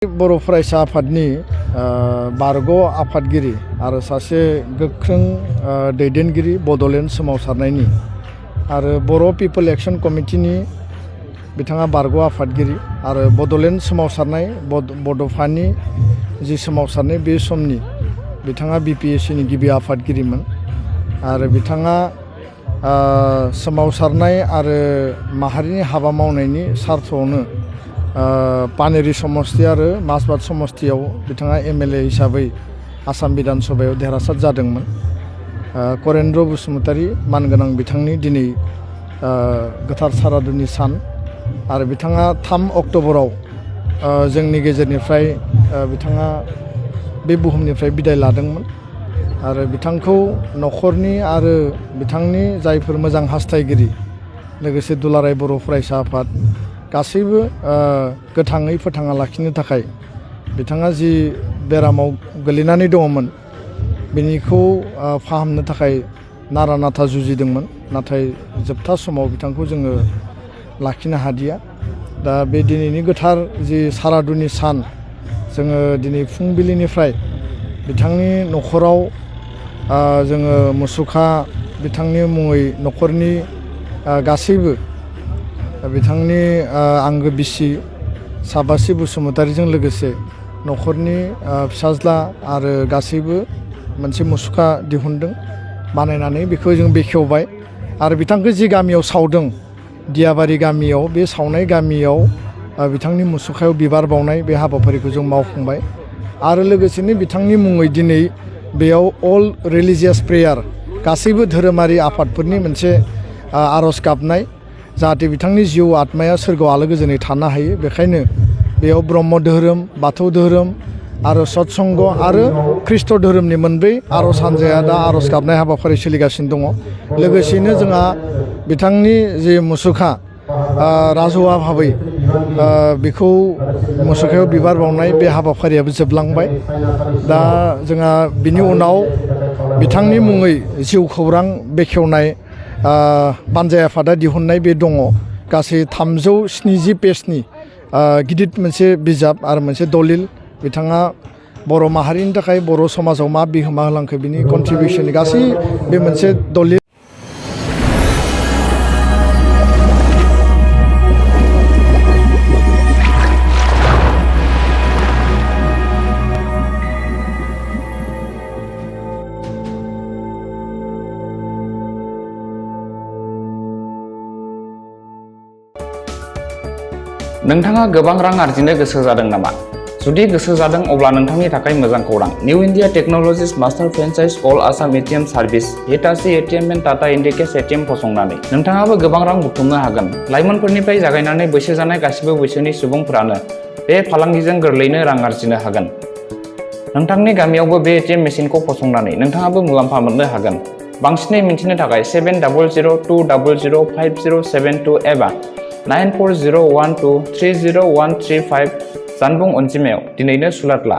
बर' फरायसा आफादनि बारग' आफादगिरि आरो सासे गोख्रों दैदेनगिरि बड'लेण्ड सोमावसारनायनि आरो बर' पिपल एक्शन कमिटिनि बिथाङा बारग' आफादगिरि आरो बड'लेण्ड सोमावसारनाय बड'फानि जि सोमावसारनाय बे समनि बिथाङा BPSCनि गिबि आफादगिरिमोन आरो बिथाङा सोमावसारनाय आरो माहारिनि हाबा मावनायनि सार्थआवनो पानेरि समस्ति आरो माजबाद समस्तियाव बिथाङा MLA हिसाबै आसाम बिधान सभायाव देरहासार जादोंमोन। करेन्द्र बसुमतारी मानगोनां बिथांनि दिनै गोथार सारादुनि सान आरो बिथाङा 3 अक्ट'बराव जोंनि गेजेरनिफ्राय बिथाङा बे बुहुमनिफ्राय बिदाय लादोंमोन आरो बिथांखौ न'खरनि आरो बिथांनि जायफोर मोजां हास्थायगिरि लोगोसे दुलाराय बर' फरायसा आफाद गासैबो गोथाङै फोथांना लाखिनो थाखाय बिथाङा जि बेरामाव गोलैनानै दङमोन बेनिखौ फाहामनो थाखाय नारा नाथा जुजिदोंमोन, नाथाय जोबथा समाव बिथांखौ जोङो लाखिनो हादिया। दा बे दिनैनि गोथार जि सारादुनि सान जोङो दिनै फुंबिलिनिफ्राय बिथांनि न'खराव जोङो मुसुखा बिथांनि मुङै न'खरनि गासैबो बिथांनि आंगो बिसि साबासि बसुमतारीजों लोगोसे न'खरनि फिसाज्ला आरो गासैबो मोनसे मुसुखा दिहुनदों, बानायनानै बेखौ जों बेखेवबाय आरो बिथांखौ जि गामियाव सावदों दियाबारि गामियाव, बे सावनाय गामियाव बिथांनि मुसुखायाव बिबार बावनाय बे हाबाफारिखौ जों मावफुंबाय आरो लोगोसेनो बिथांनि मुङै दिनै बेयाव अल रिलिजियास प्रेयार गासैबो धोरोमारि आफादफोरनि मोनसे आर'ज गाबनाय, जाहाथे बिथांनि जिउ आत्माया सोरगोआव आलो गोजोनै थानो हायो। बेखायनो बेयाव ब्रह्म धोरोम, बाथौ धोरोम आरो सत्संग आरो ख्रिस्ट धोरोमनि मोनब्रै आर'ज हान्जाया दा आर'ज गाबनाय हाबाफारि सोलिगासिनो दङ। लोगोसेनो जोंहा बिथांनि जे मुसुखा राजहुवा भाबै बेखौ मुसुखायाव बिबार बावनाय बे हाबाफारियाबो जोबलांबाय। दा जोंहा बिनि उनाव बिथांनि मुङै जिउ खौरां बेखेवनाय बानजाय आफादा दिहुननाय बे दङ, गासै 370 पेजनि गिदिर मोनसे बिजाब आरो मोनसे दलिल। बिथाङा बर' माहारिनि थाखाय बर' समाजाव मा बिहोमा होलांखो बिनि कन्ट्रिबिउसननि गासै बे मोनसे दलिल। नोंथाङा गोबां रां आर्जिनो गोसो जादों नामा? जुदि गोसो जादों अब्ला नोंथांनि थाखाय मोजां खौरां। New India technologies master franchise all Assam ATM service Hitachi ATM and Tata Indicash ATM फसंनानै नोंथाङाबो गोबां रां बुथुमनो हागोन। लाइमोनफोरनिफ्राय जागायनानै बैसो जानाय गासिबो बैसोनि सुबुंफोरानो बे फालांगिजों गोरलैनो रां आर्जिनो हागोन। नोंथांनि गामियावबो बे ATM मेसिनखौ फसंनानै नोंथाङाबो मुलाम्फा मोननो हागोन। बांसिनै मिन्थिनो थाखाय 7002005072 एबा 9401230135 जानबुं अनजिमायाव दिनैनो सुलाद ला।